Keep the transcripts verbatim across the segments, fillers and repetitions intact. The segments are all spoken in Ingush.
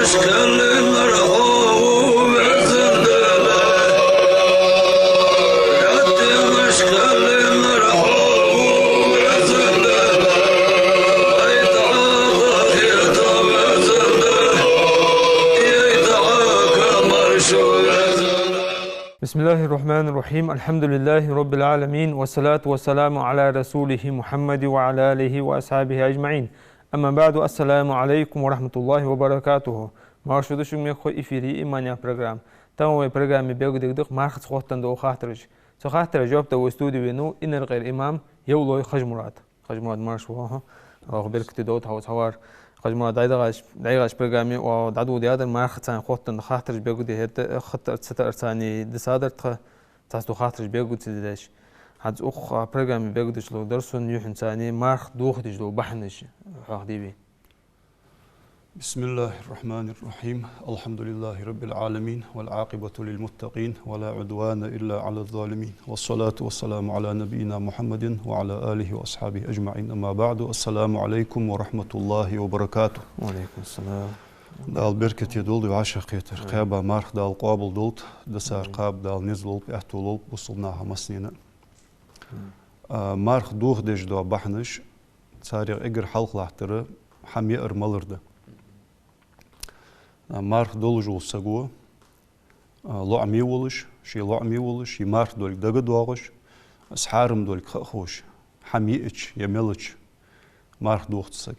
بسم الله الرحمن الرحيم. الحمد لله رب العالمين. والصلاة والسلام على رسوله محمد وعلى آله وأصحابه أجمعين. أما بعد. السلام عليكم ورحمة الله وبركاته. Марша да шуга, мехкахой, эфире «Иман» яха программа. Тахан вай программе белгалдергда мархаца хоттаденна дола хаттараш. Цу хаттарашта жоп дала вай студе венав Инаркъера имам Евлой Хаж-Мурад. Хаж-Мурад, марша воагӀалва. Аллах беркате долда хьо укхаза хьавар. Хаж-Мурад, дӀайдагӀача, дӀайдагӀача программе оаха дӀадоладаьдар мархаца хоттаденна дола хаттараш белгалде хетта, хаттар цатаӀар цани дисадар тха, цхьацца дола хаттараш белгалдеш. ХӀанз укх программе белгалдеш дола дар сона юххьанца марха дохадеш дола бахьанаш хьоахаде вай. بسم الله الرحمن الرحيم. الحمد لله رب العالمين، والعاقبة للمتقين، ولا عدوان إلا على الظالمين، والصلاة والسلام على نبينا محمد وعلى آله وأصحابه أجمعين. أما بعد. السلام عليكم ورحمة الله وبركاته. وعليكم السلام. Дала беркате долда вай вӀашагӀкхетар. Амин. Кхаьба марха Дала къоабал долда, дисар кхаба Дала низ лолба, аьттув лолба бусалба наха массанена. Амин. А, марха дохадеш дола бахьанаш, царех эггара хьалха латтар хӀама яар-малар да. А, марха долаш вола саг ва, а, лоӀаме волаш, ше лоӀаме волаш, ший марха долга дага доагӀаш, из хьарам долга ха а ховш, хӀама йиача е мелча марха дохац сага.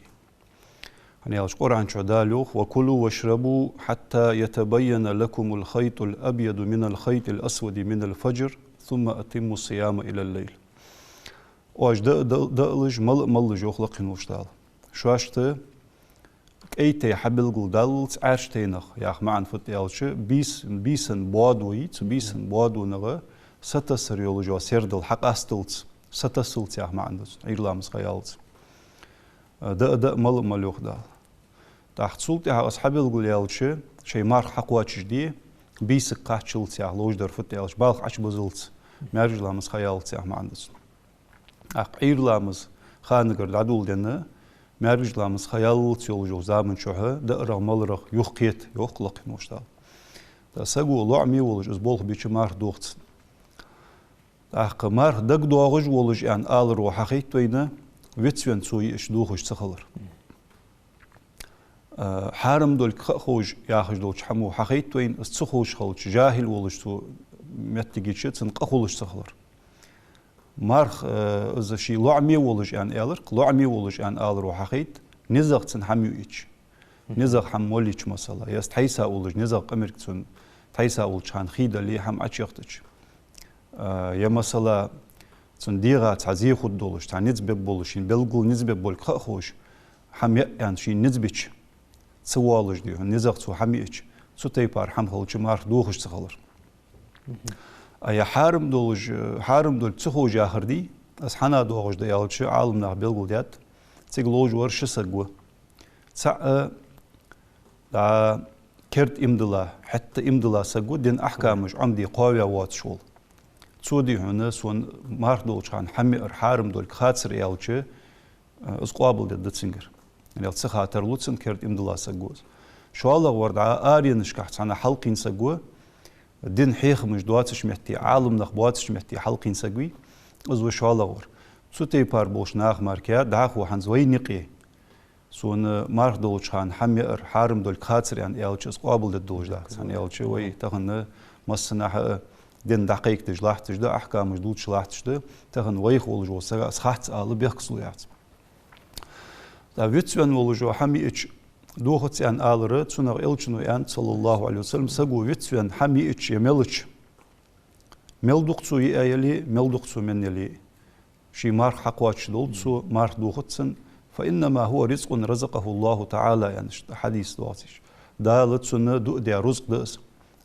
ХӀана аьлча Къуръан чу Дала йоах: «وكلوا واشربوا حتى يتبين لكم الخيط الأبيض من الخيط الأسود من الفجر ثم أتموا الصيام إلى الليل». Оаш даа, даа, даалаш, мала а малалаш, йоах лакхе волча Дала. Шоашта кӀай тай хьабелгалдаллалца Ӏаьржа тайнах, яха маӀан фуд аьлча, бийс-, бийсан боадо йий, цу бийсан боадонагӀа сатасар йолаш йола сердал хьакъасталца, сатасалца яха маӀан да цун, Ӏуйра ламаз ха яллалца. Даа, даа, мала а мала, йоах Дала. ТӀаккха цул тӀехьагӀа из хьабелгалъяьлча, шоай марха хьакхоачашде, бийсага кхаччалца яха ловш дар фуд аьлча, балха Ӏочубузалца, маьркӀажа ламаз ха яллалца яха маӀан да цун. ТӀаккха Ӏуйра ламаза ханагара дӀадоладенна, маьркӀажа ламаз ха яллалца йолаш йолча заман чухь даар-маларах юхакхета, йоах лакхе волча Дала. ТӀаккха саго лоӀаме волаш из болх бича марха дохац. ТӀаккха марха дага доагӀаш волаш аьнна аларо хьахайт вайна, вицвенна цо йиача дохаш ца хилар. А, хьарам долга ха а ховш яхаш долча хӀамо хьахайт вайна, из ца ховш хилча, жахӀил волаш цу моттиге чу цунна къа хулаш ца хилар. Марха, э, из ший лоӀаме волаш аьнна аьлар-кх, лоӀаме волаш аьнна аларо хьахайт, низагӀа цунна хӀама юийча. НизагӀа хӀама молийча, масала, е из тхьайса уллаш, низагӀа къамарг цунна тхьайса уллача хана хий дале, хӀама Ӏочуяхийтача. А, е, масала, цун дегӀа цхьа зе хургдолаш, цхьа низ бергболаш, шийна белггала низ бергболга ха а ховш, хӀама яа аьнна шийна низ бича, ца воалаш, дий хьона, низагӀа цо хӀама йиача, цу тайпара хӀама хилча марха дохаш ца хилар. А е хьарам долаш, хьарам долга ца ховш яхар дий, из хӀана доагӀаш да аьлча, Ӏаламнаха белгалдаьд, цига ловш вар ши саг ва. ЦаӀ, дӀа, керда иман дилла, хӀаьта иман дилла саг ва, дина ахькамаш Ӏомаде кхоаваь воацаш вола. Цо, дий хьона, сона марха долча хана хӀама яар хьарам долга хацар аьлча, из къоабалдергда цунгара. Аьлча ца хатар лу цунна, керда иман дилла саг ва из. ШоллагӀвар дӀа аренашкахь цхьаннахьа хьалкхийна саг ва, дина хьехамаш доацача метте, Ӏаламнах боацача метте хьалкхийна саг вий, из ва шоллагӀвар. Цу тайпара болча наха мара-кх дӀахо хӀанз вайна юкъе, сона марха долча хана хӀама яар хьарам долга хацар аьнна аьлча, из къоабалдергдолаш дац. ХӀана аьлча вай тахан массанахьа а дин дӀакхайкадеш латташ да, ахькамаш дувцаш латташ да, тахан вайх волаш вола сага из хац ала бехказло яц. ТӀаккха вицвенна волаш вола хӀама йиача дохац аьнна алар, цунах Элчано аьннад, صلى الله عليه وسلم, саго вицвенна хӀама йиача е мелча, мел дукха цо яа яле, мел дукха цо менна яле, ший марха хьакхоачаш долда цо, марха дохац цунна, فإنما هو رزق رزقه الله تعالى, аьнна, иштта хьадис доагӀаш. Дала цунна дуадаь рузкъа да из.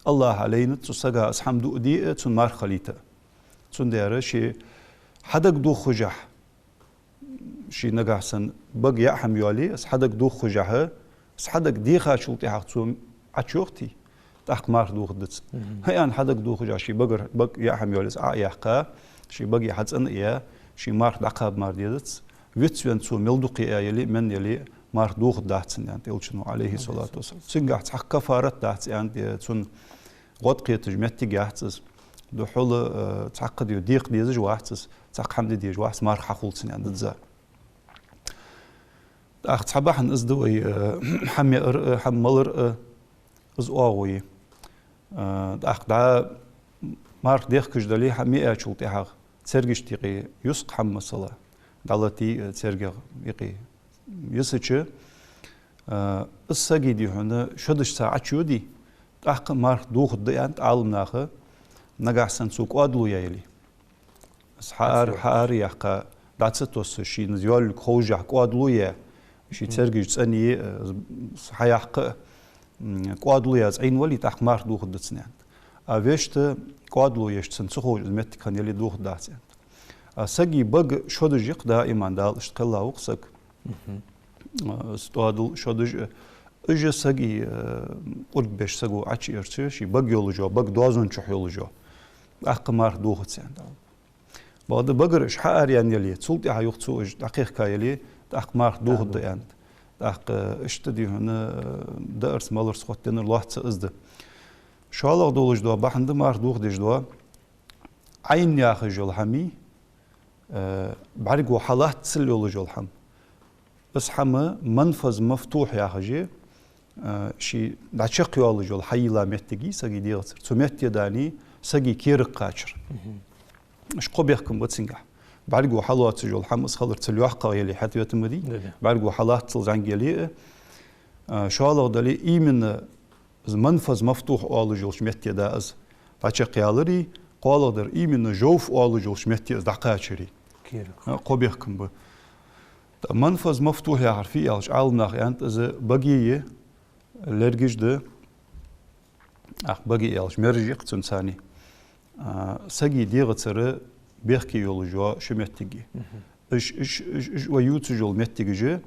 АллахӀа лайнад цу сага из хӀама дуаде а, цунна марха хилийта а. Цудухьа ше хьадагадоххашехь, ше нагахьа санна бага яа хӀама йоале, из хьадагадоххашехь, из хьадагадехачул тӀехьагӀа цо Ӏочуйохийтий, тӀаккха марха дохаргда цунна. ХӀаьта хьадагадоххашехь ше багара, бага яа хӀама йоале, из Ӏо а яьккха, ше баге хьацӀена а яь, ше марха дӀакхаба мара дезац. Вицвенна цо мел дукха яа яле, менна яле, марха дохаргдац цунна, аьннад Элчано, Ӏалайхи салату вассалам. Цунгахь цхьаккха каффарат дац, аьннад, е цунна гӀод кхеташ моттиг яц из. Духхьал, э, цхьаккха де-, декха дезаш вац из, цхьаккха хӀама де дезаш вац, марха хьахул цунна, аьннад из. ТӀаккха цхьа бахьан из да вай, э, хӀама яар, э, хӀама малар, э, из оагӀув я. Э, тӀаккха дӀа марха дехкаш дале, хӀама яьчул тӀехьагӀа цергашта юкъе йиса-кх хӀама, масала, дӀалатий, э, цергех юкъе йисача, э, из саг, дий хьона, шодаш ца Ӏочуйоде, тӀаккха марха дохаргда, аьннад Ӏаламнаха, нагахь санна цо кӀоадало яь яле. Из хьаара, хьаара яьккха, дӀа ца тоссаш, шийна йоаллиг ховшшехь кӀоадало яь, ший цергаш цӀена е, э, хьаяккха, м, кӀоадало яь из Ӏийна вале, тӀаккха марха дохаргда цунна, аьннад. А вешта кӀоадало еш цунна ца ховш из моттиг хинна яле, дохаргдац, аьннад. А сага бага шодаш я-кх даиман, Дала иштта кхелла ва-кх саг. Э, из тоадал шодаш, э, уж сага, э, къург беш саго Ӏочуэрча, ший бага йолаш йола, бага доазон чу йолаш йола, тӀаккха марха дохаргдац, аьннад. Бакъда багара уж хьаараяьнна яле, цул тӀехьагӀа юха цо уж дӀакхехка яле, тӀаккха марха дохаргда, аьннад. ТӀаккха, э, иштта, дий хьона, э, даарца-маларца хоттаденнар лоацца из да. ШоллагӀа долаш дола бахьан да марха дохадеш дола, Ӏайн яхаш йола хӀама, э, бӀаргаго хьаллоаццал йолаш йола хӀама. Из хӀама манфаз мафтухь яхаш я, э, ший дӀачакхйоалаш йола хьайийлла моттиг я сага дегӀацара. Цу метте, дий хьона, сага кера кхачар. Уж кхо бехкам ба цунгахь. БӀаргаго хьаллоацаш йола хӀама из хилар цул йоккхагӀа яле, хьатӀавета ма дий. Да, да. БӀаргаго хьаллоаццал зӀамига яле, э, шоллагӀа дале, именно из манфаз мафтухь оалаш йолча метте, дий хьона, из дӀачакхъялари, кхоалагӀдар именно жовф оалаш йолча метте из дӀакхачари. Кера. А, кхо бехкам ба. ТӀаккха манфаз мафтухь яхар фуй аьлча, Ӏаламнаха аьннад, из бага я, лергаш да, ах, бага я аьлча, мераж я-кх цунцара. А, сага дегӀацара бехке йолаш йола ши моттиг я. Уж, уж, уж, уж вай ювцаш йола моттигаш,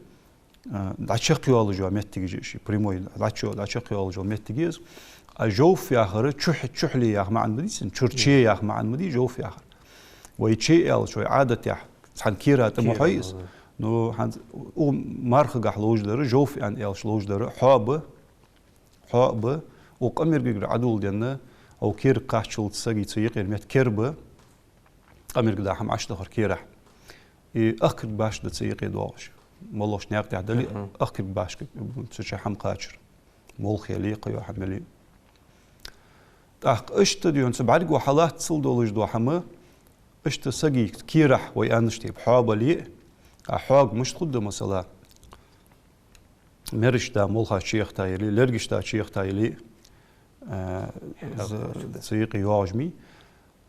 а, дӀачакхйоалаш йола моттигаш я уж, прямой, дӀачо-, дӀачакхйоалаш йола моттиг я из. А жовф яхар чухь-, чухьале яха маӀан ма дий цун, чура че яха маӀан ма дий жовф яхар. Вай че аьлча, вай Ӏадатехь цхьан кера тӀа ма хьой из. Ну, хӀанз укх мархагахь ловш дар, жовф аьнна аьлча ловш дар хьо ба, хьо ба, укх къамаргагара Ӏодоладенна, укх кера кхаччалца сага цу юкъера метта кер ба, къамарга да хӀама Ӏочудахар керахь. И ахкарг башха да цу юкъе доагӀаш. МоллагӀча наькъа тӀа дале, ахкарг башха, цу чу хӀама кхачар. Молха яле, кхыйола хӀама яле. ТӀаккха иштта, дий хьона, цу бӀаргаго хьаллоаццал долаш дола хӀама, иштта сага керахь, вай аьннача тайпара, хьо бале, а хьога мишта хургда, масала, мерача да молха чуяхийта яле, лергача да чуяхийта яле, э, хьо-, з-, хьо-, цу юкъе йоагӀаш ма йий.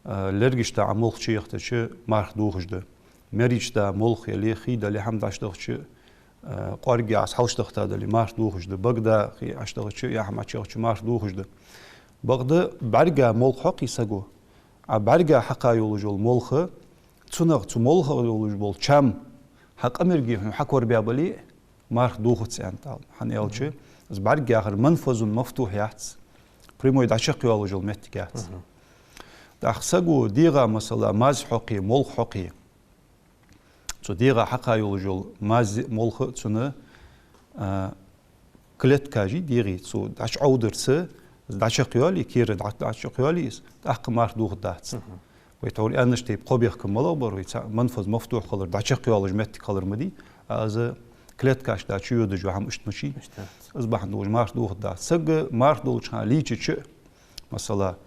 Э, лергача да Ӏа молха чуяхийтача, марха дохаш да. Мерача да молха яле, хий дале, хӀама дӀачудахача, э, кӀоарга яхьаш хьалчудахийта дале, марха дохаш да. Бага да хий Ӏочудахача, е хӀама Ӏочуяхача, марха дохаш да. Бакъда бӀарга молха хьокхе саго, Ӏа бӀарга хьакха йолаш йола молха, цунах, цу молхах йолаш бола чам хьа къамарге хьона хьакорабаь бале, марха дохац, аьннад Ӏаламнаха. ХӀана аьлча, из бӀарга яхар манфазун мафтухь яц. Прямой дӀачакхйоалаш йола моттиг яц. ТӀаккха саго дегӀа, масала, маз хьокхе, молха хьокхе, цу дегӀа хьакха йолаш йола маз, молха цунна, а, клеткаш я дегӀа, цу дӀачуӀовдарца, дӀачакхйоале, кера дӀа-, дӀачакхйоале из, тӀаккха марха дохаргдац. Вай тхьовра аьннача тайпара кхо бехкам малагӀа бар вай, цхьа манфаз мафтухь хилар, дӀачакхйоалаш моттиг хилар ма дий, а из клеткаш да чуйодаш йола хӀама иштта ма йий. Из бахьан долаш марха дохаргдац. Саг марха долча хана лийчача, масала,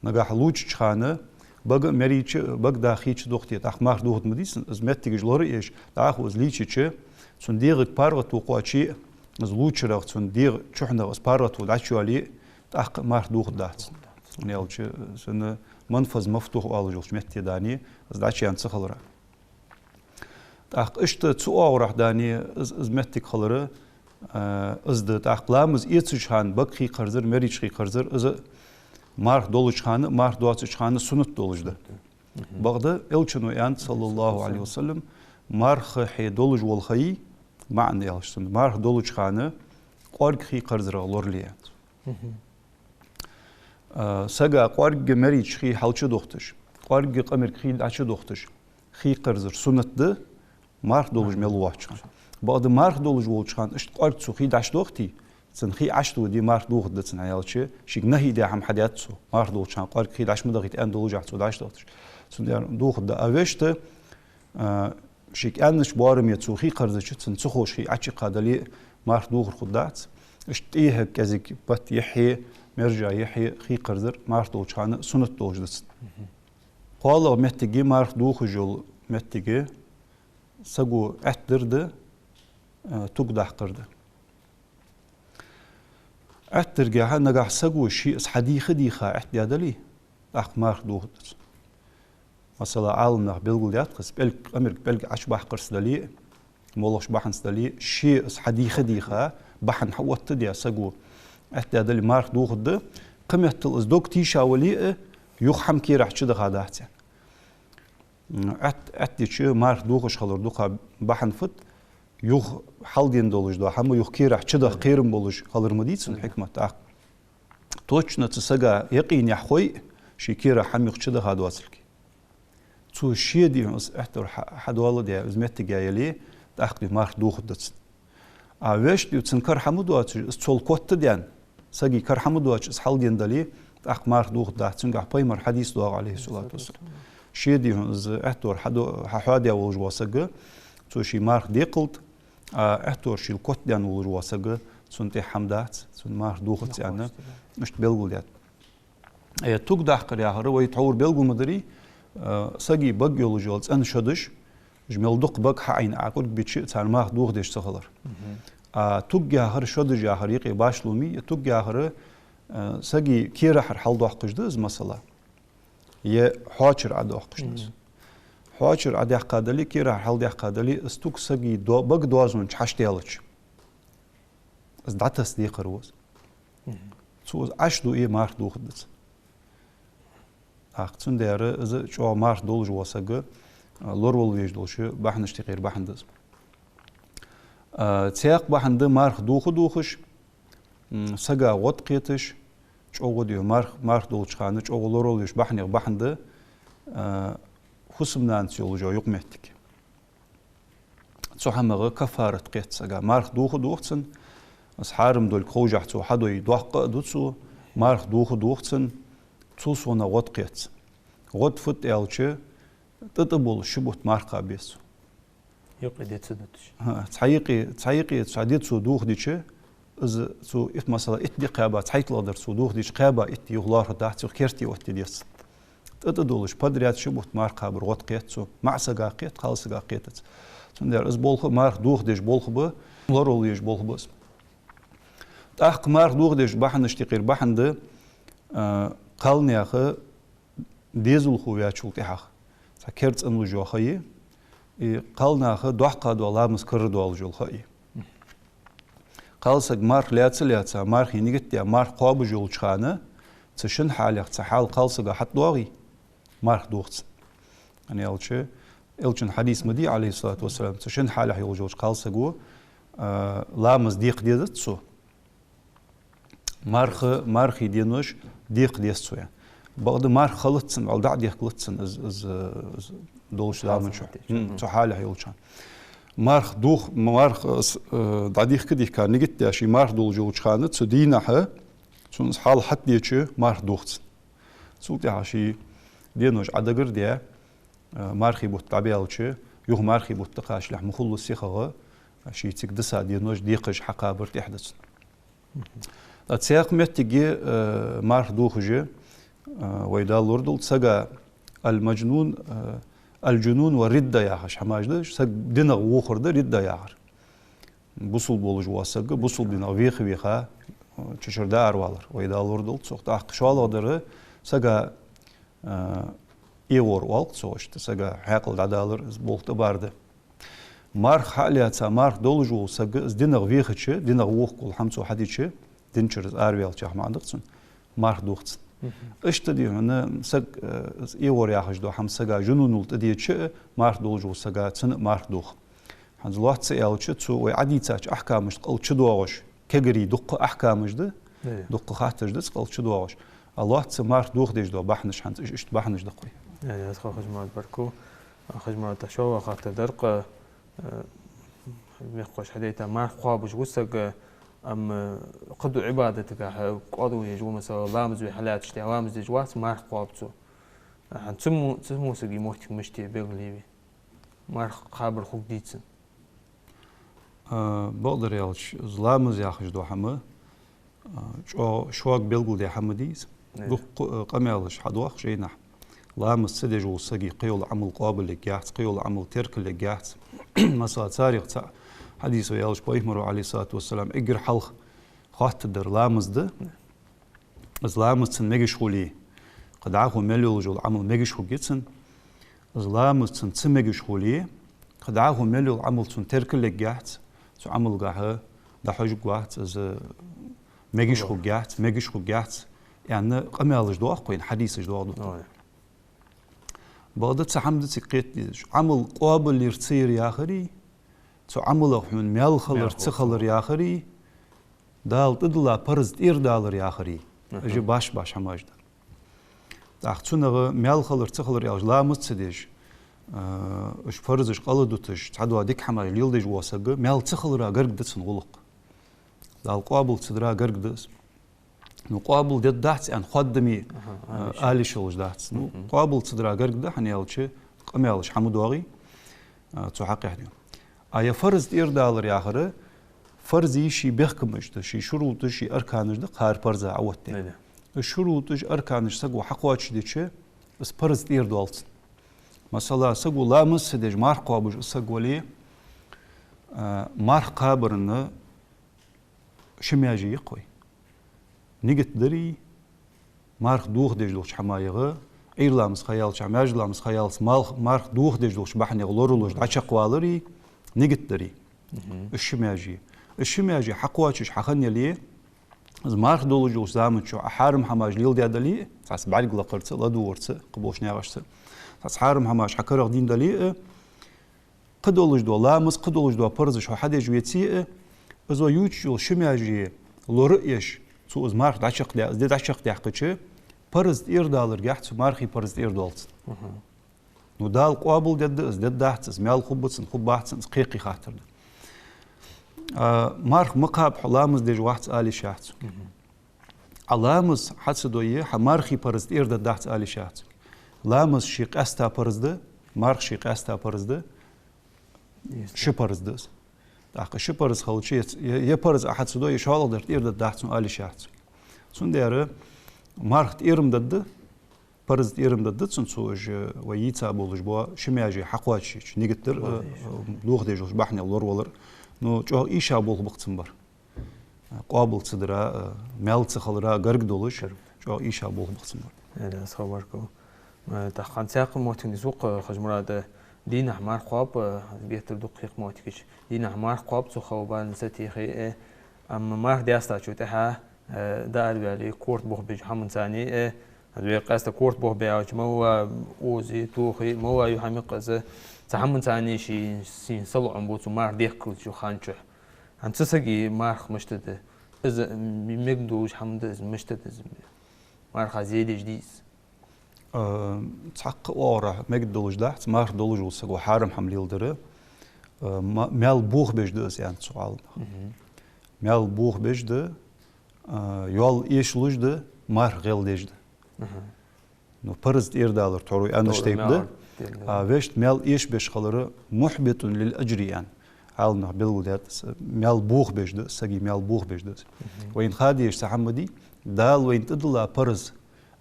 нагахь лувчача хана, бага а мерача, бага да хий чудохийте, тӀаккха марха дохаргда ма дий цунна, из моттигаш лораеш, дӀахо из лийчача, цун дегӀага паргӀато кхоаче, из лувчарах, цун дегӀа чухьнах из паргӀато дӀачуйоале, тӀаккха марха дохаргдац. ХӀана аьлча, цунна манфаз мафтухь оалаш йолча метте, дий хьона, из дӀачуяьнна ца хиларах. ТӀаккха иштта цу оагӀорахьа, дий хьона, из, из моттиг хилар, а, из да. ТӀаккха ламаз эцача хана бага хий кхарзар, мерача хий кхарзар, из марха долча хана, марха доацача хана суннат долаш да. Бакъда Элчано аьннад, саллаллахӀу Ӏалайхи ва саллам, марха хье долаш вола ха, маӀан аьлча цун, марха долча хана кӀоарга хий кхарзарах лорале, аьннад. А, сага кӀоарга мерача хий хьалчудохийташ, кӀоарга къамарга хий дӀачудохийташ, хий кхарзар суннат да, марха долаш мел воацача хана. Бакъда марха долаш волча хана иштта кӀоарга цо хий дӀачудохийте, цун хий Ӏочудоде, марха дохаргда цун, хӀана аьлча шийга нахьи даь хӀама хьадаьд цо. Марха долча хана кӀоарга хий дӀачумадахийта аьнна долаш цо дӀачудохийташ. Цудухьа дохаргда. А вешта, а, шийга аьннача боараме цо хий кхарзача, цунна ца ховш хий Ӏочуиккха дале а, марха дохар хургдац. Иштта тӀехьа кӀезига патт яхье, мержа яхье хий кхарзар марха долча хана суннат долаш да цун. КхоалагӀа моттиг я марха дохаш йола моттиг, саго Ӏоттадар да, а, туг даккхар да. Ӏоттадаргахьа нагахьа саго ше из хьадийха-дийха Ӏоттадаь дале, тӀаккха марха дохаргда цун. Масала, Ӏаламнаха белгалдаьд-кх из, пӀелг, къамарга пӀелг Ӏочубаккхарца дале а, моллагӀча бахьанца дале а, ше из хьадийха-дийха, бахьан хьаоттадаь саго Ӏоттадаь дале, марха дохаргда, кхыметтел из дог тийша вале а, юха хӀама керахьа чудахадац аьнна. М, Ӏотт-, Ӏоттадича марха дохаш хилара дукха бахьан фуд, юха хьалдена долаш дола хӀама юха керахьа чудаха кхерам болаш хилар ма дий цун хьикмат. ТӀаккха точно цу сага якъинехь хой, ший керахьа хӀама юха чудахадоацилга. Цо ше, дий хьона, из Ӏоттар хьа-, хьадоаладаь, из моттиг яь яле, тӀаккха, дий хьона, марха дохаргда цун. А вешта, дий хьона, цун кара хӀама доацаш, из цул котдаьнна, сага кара хӀама доацаш из хьалдена дале, тӀаккха марха дохаргдац, цунгахьа пайхамара хьадис доагӀа, Ӏалайхи ссалату вассалам. Ше, дий хьона, из Ӏоттар хьадо-, хьа-, хьадоаладаь волаш вола саг, цо ший марха декхалда, а Ӏоттар шийла котдаьнна волаш вола саг, цунна тӀехьа хӀама дац, цунна марха дохаргдац аьнна, иштта белгалдаьд. Э, туг даккхар яхар, вай тхьовра белгал ма дарий, э, сага бага йолаш йола цӀена шодаш, уж мел дукха бага хьаӀайна Ӏа кӀуьрг бича, царна марха дохадеш ца хилар. А туг яхар, шодаш яхар юкъе башхало ма йий, туг яхар, э, сага керахьара хьалдоаккхаш да из, масала, е хьоачара Ӏодоаккхаш да из. Хьоачара Ӏодаьккха дале, керахьара хьалдаьккха дале, из туг сага до-, бага доазон чу хьачудаьлча, из дӀатасса декхар ва из. Цо из Ӏочудуэ, марха дохаргда цун. ТӀаккха цудухьа из чӀоагӀа марха долаш вола саг, а, лоравала везаш долча бахьанашта юкъера бахьан да из. А, цхьаькха бахьан да марха доха а дохаш, м, сага гӀод кхеташ, чӀоагӀа, дий хьона, марха, марха долча хана чӀоагӀа лоравала везаш бахьанех бахьан да, а, фусам-нанаца йолаш йола юкъ-моттиг. Цу хӀамах каффарат кхет сага. Марха доха а дох цун, из хьарам долга ховшшехь цо хьадой доаккха а ду цо, марха доха а дох цун, цул совгӀа гӀод кхет цун. ГӀод фуд аьлча, тӀа-тӀа болаш ши бутт марха кхаба беза цо. Юкъе ди ца дуташ. ХӀа, цхьа юкъе, цхьа юкъе, цхьа ди цо дохадича, из цо итт, масала, итт ди кхаьба, цхьайтталагӀдар цо дохадича, кхаьба итт ди юха лоархӀаргдац, юха керте оттаде деза. ТӀа-тӀа долаш, подряд ши бутт марха кхабар гӀод кхет цо, маӀа сага кхет, кхалсага кхетац. Цудухьа из болх а, марха дохадеш болх а ба, лоравала везаш болх а ба из. ТӀаккха марха дохадеш бахьанашта юкъера бахьан да, а, кхалнаьха дезалхо ваьчул тӀехьагӀа цхьа кер цӀенлуш йола ха я, и кхалнаха доккха дола ламаз карара доалаш йола ха я. Кхалсаг марха лаьца а лаьца, мархий нигат а даь, марха кхоабаш йолча хана, цу шин хьалех цхьа хьал кхалсага хьатӀадоагӀе, марха дох цун. ХӀана аьлча, Элчан хьадис ма дий, Ӏалайхи ссалату вассалам, цу шин хьалех йолаш йолча кхалсаго, а, ламаз декха дезац цо. Марха, мархий денош декха деза цо, яхаш. Бакъда марха хилац цун, вӀалла дӀа а дехкалац цун из, из, из долча заман чу. Хьал санна тӀа. М, цу хьалех йолча хана. Марха дох, марха, э, дӀадихка-дихка нигат а даь, ший марха долаш йолча хана, цу дийнахьа цунна из хьал хьатӀадеча, марха дох цун. Цул тӀехьагӀа ший денош Ӏодагар а даь, э, мархий бутт дӀабаьлча, юха мархий бутт тӀакхачалехь ма хулла сихагӀа, ший цига диса денош декхаш хьакхабар тӀехьа да цун. ТӀаккха цхьаькха моттиге, э, марха дохаш, э, вай Дала лорадолда, сага аль-маджнун, э, аль-джунун ва ридда яхаш хӀамаш да, саг динах вохар да ридда яхар. Бусалба волаш вола саг, бусалба динах веха-веха, э, чу-чура дӀааравалар. Вай Дала лорадолда цох. ТӀаккха шоллагӀдар сага, э, эгӀор оал-кх цох, иштта сага хьаькъал дӀадалар, из болх тӀабар да. Марха хьа а лаьца, марха долаш вола саг, из динах вехача, динах вохаргвола хӀама цо хьадича, дин чура из араваьлча, яха маӀан да-кх цун, марха дох цун. Мгм. Иштта, дий хьона, саг, э, из эгӀор яхаш дола хӀама сага жунунал тӀадеча а, марха долаш волча сага, цунна а марха дох. ХӀанз лоацца аьлча, цу вай Ӏодийцача ахькамашта кӀал чудоагӀаш, кегарий дукха ахькамаш да, Э. дукха хаттараш да цу кӀал чудоагӀаш. А лоацца марха дохадеш дола бахьанаш хӀанз иш-, иштта бахьанаш да-кх вай. Э, аз ха хожмат барку. Хожмат, тха шоллагӀа хаттар дар-кх, э, мехкахоша хьадайта, марха кхоабаш ва саг, амма кхыдолча Ӏибадатагахьа кӀоадал еш ва, масала, ламаз ве хьалаьцача тӀехьа ламаз деш вац, марха кхоаб цо. ХӀанз цу мо-, цу моттиге моттиг мишта я, белгалъе вай? Марха кхабар хургдий цун? А, бакъдар аьлча, из ламаз яхаш дола хӀама, а, чӀоагӀа шога белгалдаь хӀама дий из. Э. Дукха, а, къамаьлаш хьадоагӀа жайнашка. Ламаз ца деш волча сага кхыйола Ӏамал къоабалъергьяц, кхыйола Ӏамал теркалъергьяц. Масала, царех цаӀ хьадис ва аьлча, пайхамара, Ӏалайхи ссалату вассалам, эггара хьалха хоаттаргдар ламаз да. Из ламаз цун мегаш хуле, кхы дӀахо мел йолаш йола Ӏамал мегаш хургья цун. Из ламаз цун ца мегаш хуле, кхы дӀахо мел йола Ӏамал цун теркалъергьяц, цу Ӏамалгахьа дӀахьожаргвац, из мегаш хургьяц, мегаш хургьяц, аьнна, къамаьлаш доагӀа-кх вайна, хьадисаш доагӀа дукха. Ой. Бакъда цхьа хӀама да цига кхета дезаш. Ӏамал къоабалъяр ца яр яхари, цу Ӏамалах хьона маьл хилар, маьл хилар, ца хилар яхари, Дала тӀадилла парз тӀерадалар яхари. Аха. Уж башха-башха хӀамаш да. ТӀаккха цунах маьл хилар, ца хилар аьлча, ламаз ца деш, а, уж парзаш къайладуташ, цхьадола дика хӀамаш леладеш вола саг, маьл ца хилара гарга да цун гӀулакх. Дала къоабал ца дара гарга да из. Ну, къоабал дергдац аьнна, хоадаме, аха, а, ала йиш йолаш дац. Ну, мгм, къоабал ца дара гарга да, хӀана аьлча, къамаьлаш хьа ма доагӀий, а, цу хьакъехьа. А е фарз тӀерадалар яхар, фарзий ший бехкамаш да, ший шуруташ, ший арканаш да, кхар парза Ӏооттадаь. Шуруташ, арканаш саго хьакхоачашдича, из парз тӀерадоал цун. Масала, саго ламаз ца деш, марха кхоабаш саг вале, а, марха кхабара ши маьже я-кх вай. Нигат дари, марха дохадеш долча хӀамаех, Ӏуйра ламаз ха яьлча, маьждига ламаз ха яьлча, марха дохадеш долча бахьанех лоралуш дӀачакхвалари, нигат дари. Мгм. Уж ши маьже. Уж ши маьже хьакхоачаш хьахинна яле, из марха долаш йолча заман чухь Ӏа хьарам хӀамаш леладаь дале, цхьацца бӀарг лакхарца, ладувгӀарца, кхыболча наькъашца, цхьацца хьарам хӀамаш хьа карагӀдийна дале, кхы долаш дола ламаз, кхы долаш дола парзаш хьо хьадеш веце а, из вай ювцаш йола ши маьже лора а еш, цо из марха дӀачакхдаь, из ди дӀачакхдаьккхача, парз тӀерадаларгахьа цу мархий парз тӀерадоал цун. Мгм. Ну, Дала къоабал дергда из, дергдац из, маьл хургба цун, хургбац цун, из кхы-кхы хаттар да. А, марха ма кхаба хьо, ламаз деш вац ала йиш яц цунга. Мгм. Ӏа ламаз хьа ца дойя, хьа мархий парз тӀерадергдац ала йиш яц цунга. Ламаз ший къаьстта парз да, марха ший къаьстта парз да, ши парз да из. ТӀаккха ши парз хилча, е, е парз Ӏа хьа ца дойя, шоллагӀдар тӀерадергдац цунга ала йиш яц цунга. Цудухьа марха тӀера-м дергда, парз тӀера-м дергда цун, цо уж вай йийца болаш бола ши маьже хьакхоачашйича, нигат дар, э, дохадеш долча бахьанех лоравалар. Ну, чӀоагӀа ийша болх ба-кх цун бар. Къоабал ца дара, э, маьл ца хилара гарга долаш, чӀоагӀа ийша болх ба-кх цун бар. Э, да, аз хабарку. Э, тӀаккха цхьаькха моттиг нийсву-кх, Хьажмурад, дийнахьа марха кхоаб, э, геттара дукха хих моттигаш. Дийнахьа марха кхоаб, цу хала бана сатийхе, э, амма марха даьстачул тӀехьагӀа, э, дӀаараваьле, корта бохабеш хӀаманцара, э, аз вай къаьстта корта бохабе аьлча, мала оза, тоха, мала ю хӀама я-кх из, цу хӀаманцара ший, шийна салоӀам бу цу марха дехкалча хана чухь. ХӀанз цу сага марха мишта да? Из м-, мегаш дола хӀама да из, мишта да из? Марха зе деш дий из? Э, цхьаккха оагӀорахьа мегаш долаш дац, марха долаш вола саго хьарам хӀама леладар. Э, ма-, маьл бохабеш да из, аьннад цу Ӏаламнаха. Мгм. Маьл бохабеш да, э, йоал эшалуш да, марха гӀелдеш да. Мгм. Ну, парз тӀерадалар тхьовра вай аьннача тайпара да. А вешта маьл эшабеш хилар محبط للأجر я аьнна, Ӏаламнаха белгалдаьд из, маьл бохабеш да, сага маьл бохабеш да из. Мгм. Вайна ха дезаш цхьа хӀама дий, Дала вайна тӀадилла парз,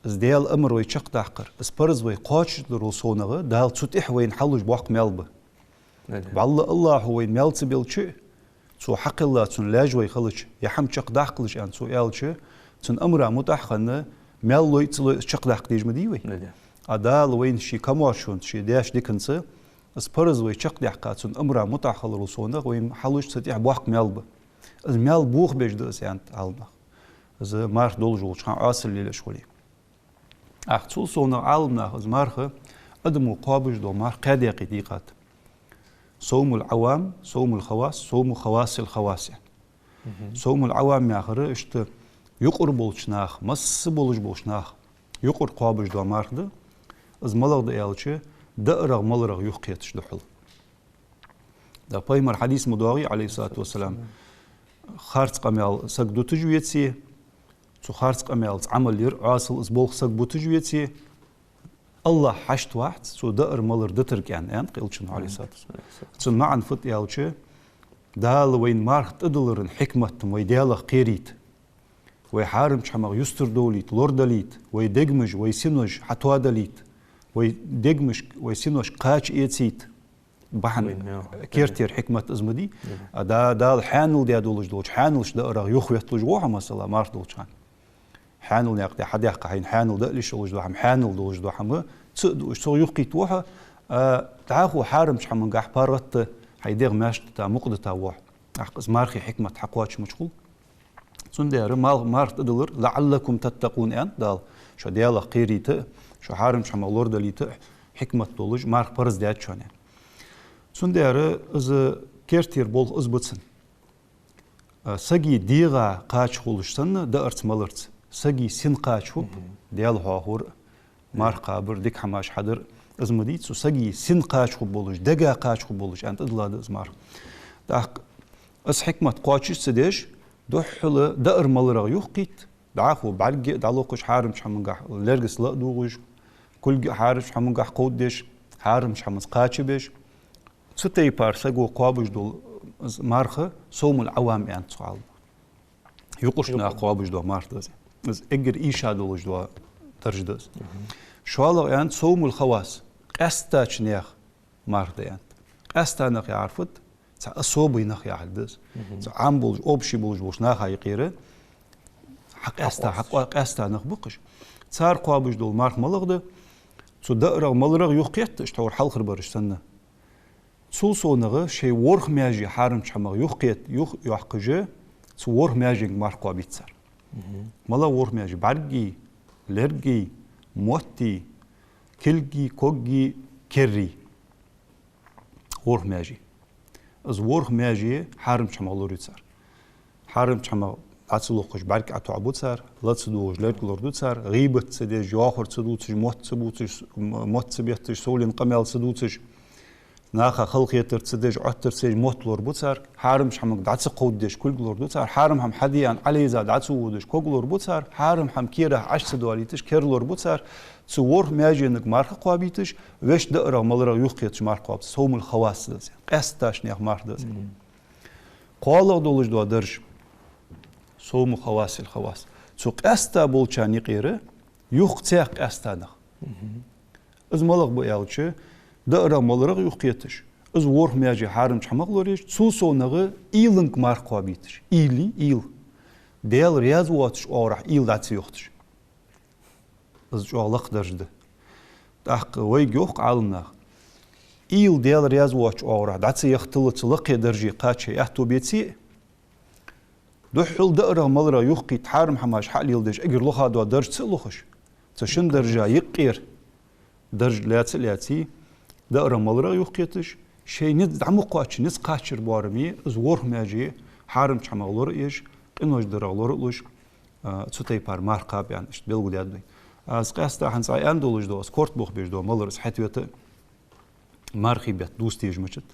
из Даьла амар вай чакхдаккхар, из парз вай кхоачашдаларал совгӀа, Дала цу тӀехьа вайна хьалуш боккха маьл ба. Валлахӏи, Аллахӏо вайна маьл ца белча, цо хьакхелла цун лаьш вай хилча, е хӀама чакхдаккхалаш аьнна цо аьлча, цун амара мутӀахь хинна, маьл лой а ца лой а чакхдаккха дезаш ма дий вай. А Дала вайна ший камаьршонца, ший даьча диканца, из парз вай чакхдаьккха, цун амара мутӀахь хиларал совгӀа, вайна хьалуш цу тӀехьа боккха маьл ба. Из маьл бохабеш да из, аьннад Ӏаламнаха. Из марха долаш волча хана Ӏоасал лелаеш хуле. Ах, цул совгӀа Ӏаламнаха из марха адамо кхоабаш дола марха кхаь даькъе дийкъад. صوم العوام، صوم الخواص، صوم خواص الخواص. Мгм. صوم العوام яхар иштта юкъара болча наха, масса болаш болча наха юкъара кхоабаш дола марха да. Из малагӀа да аьлча, даарах, маларах юхакхеташ да хьул. Да, пайхамара хьадис ма доагӀий, Ӏалайхи ссалату вассалам, харц къамаьл саг дуташ веце, цу харц къамаьлаца Ӏамал яр Ӏоасал из болх саг буташ веце, АллахӀ хьашт вац цо даар-малар дитарга, аьннад Элчано, Ӏалайхи ссалату вассалам. Цун маӀан фуд аьлча, Дала вайна марха тӀадиллара хьикмат вай Даьлах кхерийта. Вай хьарамча хӀамах юстардовлийта, лорадалийта, вай дегаш, вай синош хьатоадалийта, вай дегаш, вай синош кхача эцийта. Бахьан кертера хьикмат из ма дий. А да-, Дала хьаьнал даь долаш долча хьаьналаш даарах юхаветталуш ва хьо, масала, марха долча хана. Хьаьнал наькъа тӀа хьадаьккха хьайна хьаьнал даа лиш долаш дола хӀама, хьаьнал долаш дола хӀама ца а дуаш, цох юхкхийтта ва хьо, а, дӀахо хьарамча хӀамангахь паргӀата хьай дегӀ маьшта дита, мукъа дита ва хьо. ТӀаккха из мархий хьикмат хьакхоачаш мича хул. Цудухьа мал-, марха тӀадиллар, «لعلكم تتقون», аьннад Дала, шо Даьлах кхерийта а, шо хьарамча хӀамах лорадалийта а хьикмат долаш марха парз даьд шоана. Цудухьа из кертера болх из ба цун. А, сага дегӀа кхача хулаш санна, даарца-маларца, сага син кхача хул, Даьла хьоахавар, марха кхабар, дика хӀамаш хьадар, из ма дий, цу сага син кхача хул болаш, дега кхача хул болаш, аьнна тӀадилла да из марха. ТӀаккха из хьикмат кхоачаш ца деш, духхьал даар-маларах юхкхийтта, дӀахо бӀарга а дӀалокхаш, хьарамча хӀамангахь лергаца ла а дугӀаш, кулг а хьарамча хӀамангахь кховдадеш, хьарамча хӀамаца кхача а беш, цу тайпара саго кхоабаш дола из марха савмул-Ӏавам аьннад цу Ӏаламнаха. Юкъарча наха кхоабаш дола марха да из. Из эггара ийша долаш дола дарж да из. ШоллагӀа аьннад савмул-хавас, къаьстача наьха марха да аьннад. Къаьста нах яхар фуд? Цхьа особый нах яхилга да из. Цхьа Ӏам болаш, общий болаш болча наха юкъера хьакъаьста, хьакъо-, къаьста нах ба-кх уж. Цар кхоабаш дола марха малагӀа да? Цу даарах-маларах юхкхетта, иштта хьора хьалхарбараш санна. Цул совгӀа шоай ворхӀ маьже хьарамча хӀамах юхкхет-, юхайоаккхаш, цу ворхӀ маьженга марха кхоабийт цар. МалагӀа ворхӀ маьже? БӀаргий, лергий, моттий, кулгий, когий, керрий. ВорхӀ маьже. Из ворхӀ маьже хьарамча хӀамах лораю цар. Хьарамча хӀамах дӀа ца локхаш, бӀарг ӀотоӀабу цар, ла ца дугӀаш, лерг лораду цар, гӀийбат ца деш, йоахар ца дувцаш, мотт ца бувцаш, м-, мотт ца бетташ, совленна къамаьл ца дувцаш, наха халахетар ца деш, Ӏоттар ца еш, мотт лорабу цар, хьарамча хӀаманга дӀа ца кховдадеш, кулг лораду цар, хьарам хӀама хьаде аьнна Ӏолайза дӀа ца водаш, ког лорабу цар, хьарам хӀама керах Ӏаш ца доалийташ, кер лорабу цар, цу ворхӀ маьженга марха кхоабийташ, вешта даарах-маларах юхкхеташ марха кхоабац, савмул-хавас да из. Къаьстача наьха марха да из. КхоалагӀа долаш дола дарж, савму хавасил-хавас. Цу къаьста болчарна юкъера юха цхьа къаьста нах. Из малагӀа ба аьлча, даарах-маларах юхкхеташ, из ворхӀ маьже хьарамча хӀамах лораеш, цул совгӀа уйла марха кхоабийташ. Уйла, уйла. Даьла раьза воацача оагӀорахьа уйла дӀа ца йохийташ. Из чӀоагӀа лакха дарж да. ТӀаккха вайга йоах Ӏаламнаха, уйла Даьла раьза воацача оагӀорахьа дӀа ца яхийталца лакхе дарже кхача аьттув беце а, духхьал даарах-маларах юхкхийтта, хьарам хӀамаш хьа а леладеш, эггара лоха дола дарж ца а лохаш, цу шин даржа юкъера дарж лаьца а лаьце, даарах-маларах юхкхеташ, шоай низ дӀа ма кхоачча, низ кхачара боараме, из ворхӀ маьже хьарамча хӀамах лораеш, къинош дарах лоралуш, а, цу тайпара марха кхаба аьнна, иштта белгалдаьд вай. Аз къаьста хӀанз цкъа аьнна долаш дола, аз корта бохабеш дола малар, аз хьатӀавета, мархий бетта дувца дезаш мичад.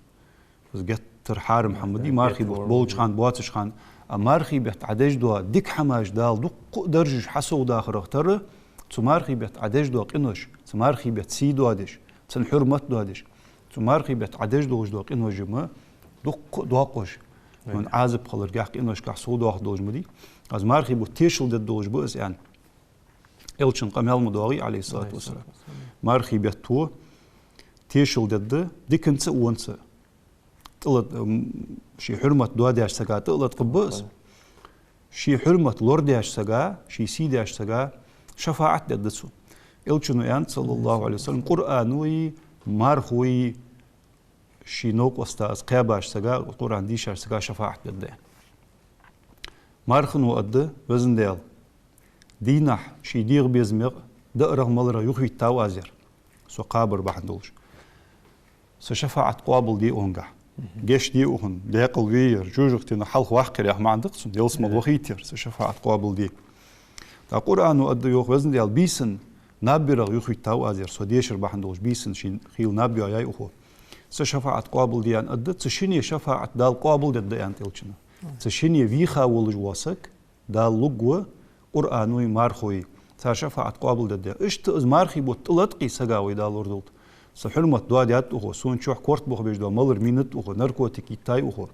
Из геттара хьарам хӀама дий, мархий бутт болча хана, боацача хана. А мархий бетта Ӏа деш дола дика хӀамаш, Дала дуккха а даржаш хьасовдахарах тара, цу мархий бетта Ӏа деш дола къинош, цу мархий бетта сий доадеш, цун хьурмат доадеш, цу мархий бетта Ӏа деш долаш дола къинош ма дуккха а доаккхаш, хьона Ӏазап хиларгахьа, къиношкахьа совдоахаргдолаш ма дий. Аз мархий бутт тешал дергдолаш ба аз аьнна. Элчан къамаьл ма доагӀий, Ӏалайхи ссалату вассалам. Мархий бетто тешал дергда диканца а, вонца а. ТӀалат-, м, ший хьурмат доадеш сага тӀа а латкъаргба из. Ший хьурмат лорадеш сага, ший сий деш сага шафаӀат дергда цо. Элчано аьннад, саллаллахӀу Ӏалайхи ва саллам, Къуръанои мархои ший новкъоста из кхаьбача сага, Къуръан дийшача сага шафаӀат дергда. Мархано аргда: Везан Даьла, дийнахьа ший дегӀа безамегӀа даарах-маларах юхавийттав аз ер, со кхабар бахьан долаш. Са шафаӀат къоабалде укхунгахьа. Гешт де укхунна, даькъала ве ер, жожагӀатенах хьалха ваккха ер яха маӀан да-кх цун, ялсмала вахийта ер, са шафаӀат къоабалде. ТӀаккха Къуръано аргда, йоах: Везан Даьла, бийсан наб берах юхавийттав аз ер, со дешар бахьан долаш, бийсан ший хийла наб йоаяьй укхо. цар шафаӀат къоабалдеш да аьнна, цу шинне шафаӀат Дала къоабалдергда аьннад Элчано. Цу шинне вийха волаш вола саг, Дала лургва Къуръанои мархои, цар шафаӀат къоабалдергда. Иштта из мархий бутт тӀалаткъе сага, вай Дала лорадолда. Са хьурмат доадаьд укхо, сона чухь корта бохабеш дола малар минад укхо, наркотик йиттай укхо.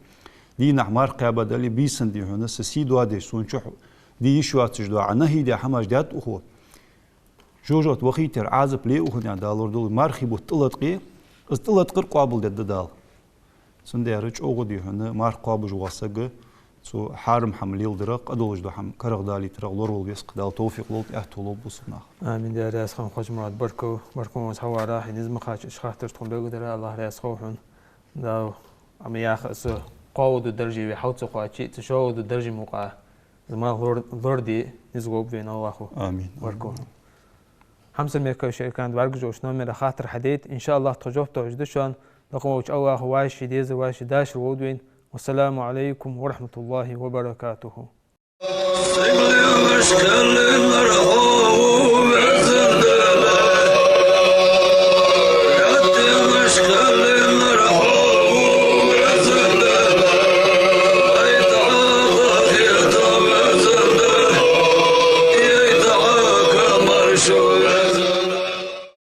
Дийнахьа марха кхаьба дале, бийсан, дий хьона, са сий доадеш, сона чухь де йиш йоацаш дола, Ӏа нахьи даь хӀамаш даьд укхо. ЖожагӀате вахийтар Ӏазап ле укхунна, Дала лорадолда, мархий бутт тӀалаткъе, из тӀалаткъар къоабалдергда Дала. Цудухьа чӀоагӀа, дий хьона, марха кхоабаш вола саг цу хьарам хӀама леладарах, къа долаш дола хӀама карагӀдалийтарах лоравала веза-кх. Дала товфикъ лолда, аьттув лолба бусалба наха. Амин. Даьла раьза хилва, Ходжамурад, баркал, баркал хьона хьаварах, хьа низ ма кхаччалца хаттараш тхона белгалдарах, АллахӀ раьза хилва хьона. Дала, амма яха, со кхоалагӀа дарже вай хьал ца кхоаче, цу шоллагӀа дарже мукъагӀа из малх лор-, лораде низ лолба вайна АллахӀа. Амин. Баркал. Хьамсара мехкахой, шоай экрана тӀа бӀаргагуш йолча номера хаттар хьадайта, иншааллахӀ, тхо жоп тохаш да шоана, дукха волча АллахӀа вай ший дезал, вай ший дашал лолда вайна. والسلام عليكم ورحمة الله وبركاته.